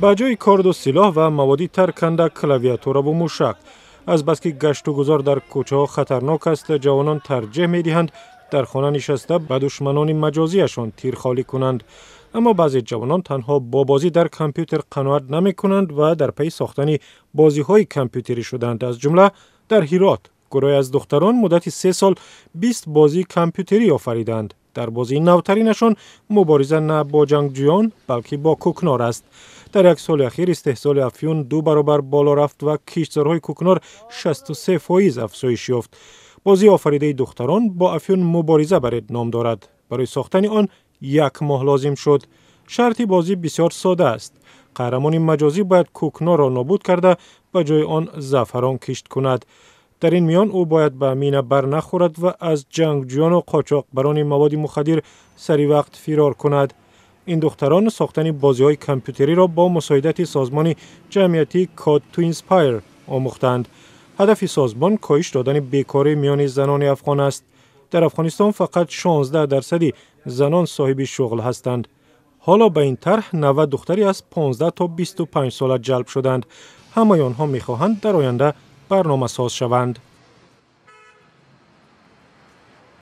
Ба ҷои корду силоҳ ва маводи тарканда, клавиатураву мушак. Азбаски гашту гузор дар кӯчаҳо хатарнок аст, ҷавонон тарҷеҳ медиҳанд дар хона нишаста ба душманони маҷозиашон тир холӣ кунанд. Аммо баъзе ҷавонон танҳо бо бозӣ дар компютер қаноат намекунанд ва дар пайи сохтани бозиҳои компютерӣ шуданд. Аз ҷумла дар Ҳирот гурӯҳе аз духтарон муддати 3 сол 20 бозии компютерӣ офариданд. Дар бозии навтаринашон мубориза на бо ҷангҷӯён, балки бо кӯкнор аст. Дар як соли ахир истеҳсоли афюн ду баробар боло рафт ва киштзорҳои кӯкнор 63% афзоиш ёфт. Бозии офаридаи духтарон «Бо афюн мубориза баред» ном дорад. Барои сохтани он як моҳ лозим шуд. Шарти бозӣ бисёр сода аст: қаҳрамони маҷозӣ бояд кӯкнорро нобуд карда, ба ҷои он заъфарон кишт кунад. Дар ин миён ӯ бояд ба мина бар нахӯрад ва аз ҷангҷӯёну қочоқбарони маводи мухаддир сари вақт фирор кунад. Ин духтарон сохтани бозиҳои компютериро бо мусоидати созмони ҷамъиятии Code to Inspire омӯхтанд. Ҳадафи созмон коҳиш додани бекорӣ миёни занони афғон аст. Дар Афғонистон фақат 16 дарсади занон соҳиби шуғл ҳастанд. Ҳоло ба ин тарҳ 90 духтаре аз 15 то 25 сола ҷалб шуданд. Ҳамаи онҳо мехоҳанд дар оянда барномасоз шаванд.